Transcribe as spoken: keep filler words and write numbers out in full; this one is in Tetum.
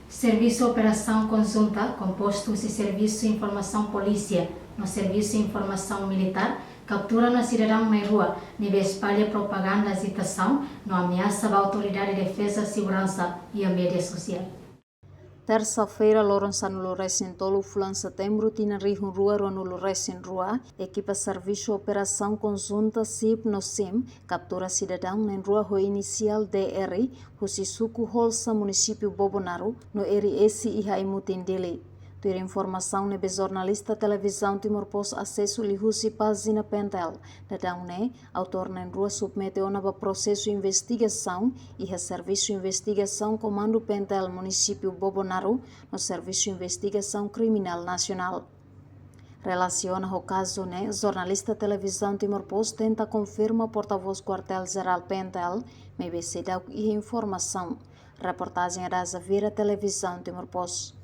Servisu operasaun konjunta, kompostu husi Servisu Informasaun Polísia no Servisu Informasaun Militár, kaptura ona sidadaun na'in-rua ne'ebé espalla propaganda ajitasaun no ameasa ba Autoridade Defeza Seguransa iha média sosiál. Tersa-feira, loron sanulu-resin-tolu fulan Setembru, tinan rihun rua ruanulu-resin-rua, ekipa Servisu Operasaun Konjunta, SIP no SIM, kaptura sidadaun na'in-rua ho inisiál D R, husi suku Holsa, munisípiu Bobonaro, no R S iha Aimutin, Dili. Tuir informasaun ne'ebé jornalista Televizaun Timor Post asesu liuhusi pájina PNTL, daudaun ne'e, autór na'in-rua submete ona ba prosesu investigasaun iha Servisu Investigasaun Komandu PNTL munisípiu Bobonaro no Servisu Investigasaun Kriminál Nasionál. Relasiona ho kazu ne'e, jornalista Televizaun Timor Post tenta konfirma portavós Kuartél Jerál PNTL, maibé seidauk iha informasaun. Reportajen Adaza Vieira, Televizaun Timor Post.